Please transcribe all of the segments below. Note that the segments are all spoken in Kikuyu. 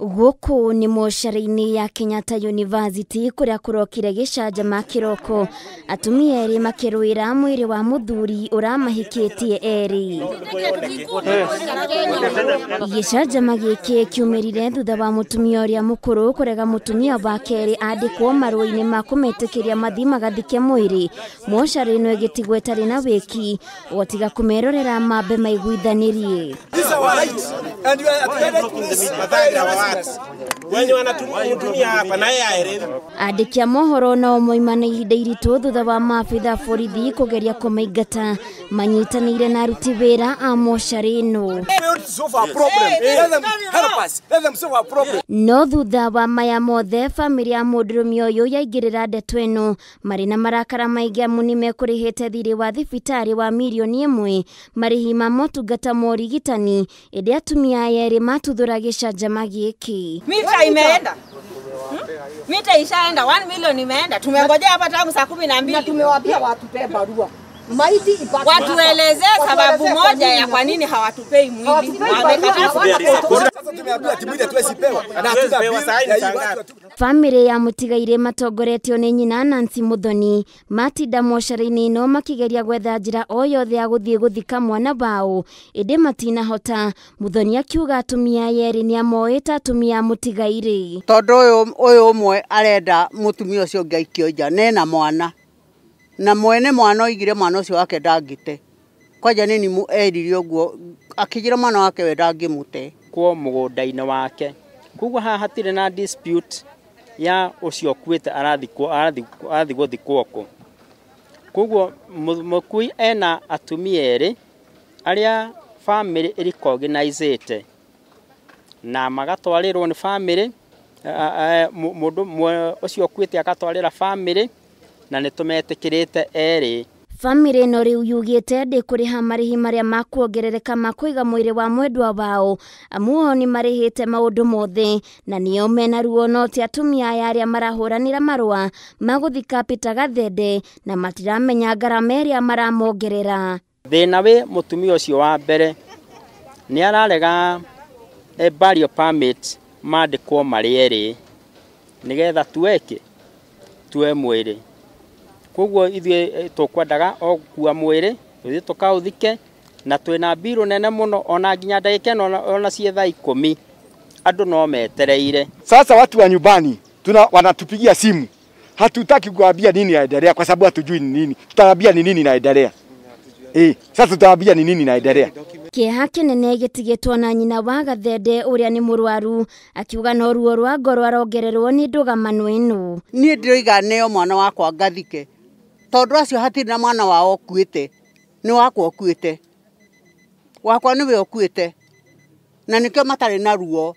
Gũkũ nĩ mocarĩ-inĩ ya Kenyatta University kũrĩa kũrokire gĩcanjama kĩroko atumia erĩ makĩrũĩra mwĩrĩ wa mũthuri ũramahikĩtie erĩ. Gĩcanjama gĩkĩ kiumĩrire thutha wa mũtumia ũrĩa mũkũrũ kũrega mũtumia wa kerĩ andĩkwo marũa-inĩ ma kũmetĩkĩria mathiĩ magathike mwĩrĩ. Mocarĩ ĩno ĩgĩtigwo ĩtarĩ na wĩki o tiga kũmerorera mambe maiguithanĩrie. Andĩki a mohoro nao moima na ihinda iritũ thutha wa maabitha borithi kũgeria kũmaingata manyitanĩire na aruti wĩra a mocarĩ ĩno. No thutha wa maya mothe bamĩrĩ ya mũndũrũme ũyũ yaingĩrĩra ndeto ĩno marĩ na marakara maingĩ amu nĩmekũrĩhĩte thirĩ wa thibitarĩ wa mirioni 1 marĩhi ma motungata ma ũrigitani ĩndĩ atumia aya erĩ matuthũra gĩcanjama gĩkĩ. Mita imeenda. Mita ishaenda 1 million imeenda. Tumengojea hapa tangu saa 12. Na tumewaambia watupe barua. Maiti ibaki. Watuelezee sababu moja ya kwa nini hawatupei mwili. Sasa tumeambiwa timwili hatuwezi pewa. Na hatuna bili. Famĩlĩ ya mũtigairĩ matongoretio nĩ nyina Nancy Muthoni matinda mocarĩ-inĩ ĩno makĩgeria gwetha njĩra o yothe ya gũthiĩ gũthika mwana wao ĩndĩ matinahota. Muthoni akiuga atumia aya erĩ nĩamoĩ ta atumia a mũtigairĩ. Tondũ ũyũ ũmwe arenda mũtumia ũcio ũngĩ aikio nja nena mwana na mwene mwana oigire mwana ũcio wake ndangĩte. Kwanja nĩ erire ũguo akĩnjĩra mwana wake we ndangĩmũte. Kwo mũgũnda-inĩ wake koguo haha hatirĩ na dispute ya ũcio ũkuĩte arathiĩ gũthikwo kũ. Koguo mũkui ena atumia erĩ arĩa famĩlĩ ĩrecognizĩte na magatwarĩrwo nĩ famĩlĩ, mũndũ ũcio ũkuĩte agatwarĩra famĩlĩ na nĩtũmetĩkĩrĩte erĩ. Famĩlĩ ĩno rĩu yugĩte ndĩkũrĩha marĩhi marĩa makuongerereka ma kũiga mwĩrĩ wa mwendwa wao amu o nĩ marĩhĩte maũndũ mothe na nĩo mena ruo no ti atumia aya arĩa marahũranĩra marũa ma gũthika Peter Gathende na matiramenya ngarama ĩrĩa maramongerera. Thĩna wĩ mũtumia ũcio wa mbere nĩ ararega burial permit mandĩkwo marĩ erĩ nĩgetha tueke tue mwĩrĩ. Koguo ithuĩ tũkwendaga o gũkua mwĩrĩ tũthiĩ tũkaũthike na twĩna mbirũ nene mũno ona nginya ndagĩka ĩno ona ciĩ thaa 10 andũ no metereire. Sasa watu wa nyumbani wanatupigia simu, hatutaki kuambia nini inaendelea kwa sababu hatujui ni nini. Tutawaambia ni nini inaendelea. Sasa tutawaambia ni nini inaendelea. Kĩeha kĩnene gĩtigĩtwo na nyina wa Gathende ũrĩa nĩ mũrwaru akiuga no ruo rwa ngoro arongererwo nĩ ndũgamano ĩno. Niĩ ndĩroiga neo mwana wakwa ngathike tondũ acio hatirĩ na mwana wao ũkuĩte, nĩ wakwa ũkuĩte, wakwa nĩwe ũkuĩte, na nĩkĩo matarĩ na ruo,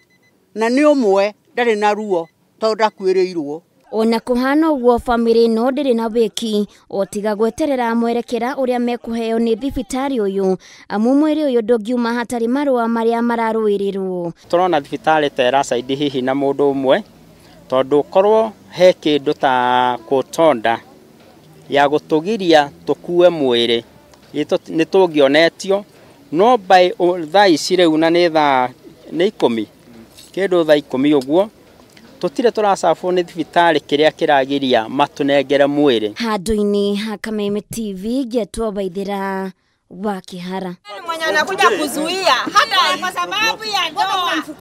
na nĩ ũmwe ndarĩ na ruo tondũ ndakuĩrĩirwo. Ona kũhana ũguo bamĩrĩ ĩno ndĩrĩ na wĩki o tiga gweterera mwerekera ũrĩa mekũheo nĩ thibitarĩ ũyũ amu mwĩrĩ ũyũ ndũngiuma hatarĩ marũa marĩa mararũĩrĩrwo. Tũrona thibitarĩ ta ĩracaidi hihi na mũndũ ũmwe tondũ korwo he kĩndũ ta kũtonda ya gũtũgiria tũkue mwĩrĩ nĩ tũngĩonetio no by thaa ici rĩu na nĩ thaa nĩ 10 kĩndũ thaa 10 ũguo tũtirĩ tũracabwo nĩ thibitarĩ kĩrĩa kĩragiria matũnengere mwĩrĩ. Handũ-inĩ ha Kameme TV ngetwo Waithĩra wa Kĩhara. Mwenye anakuja kuzuia hata kwa sababu ya ndoa.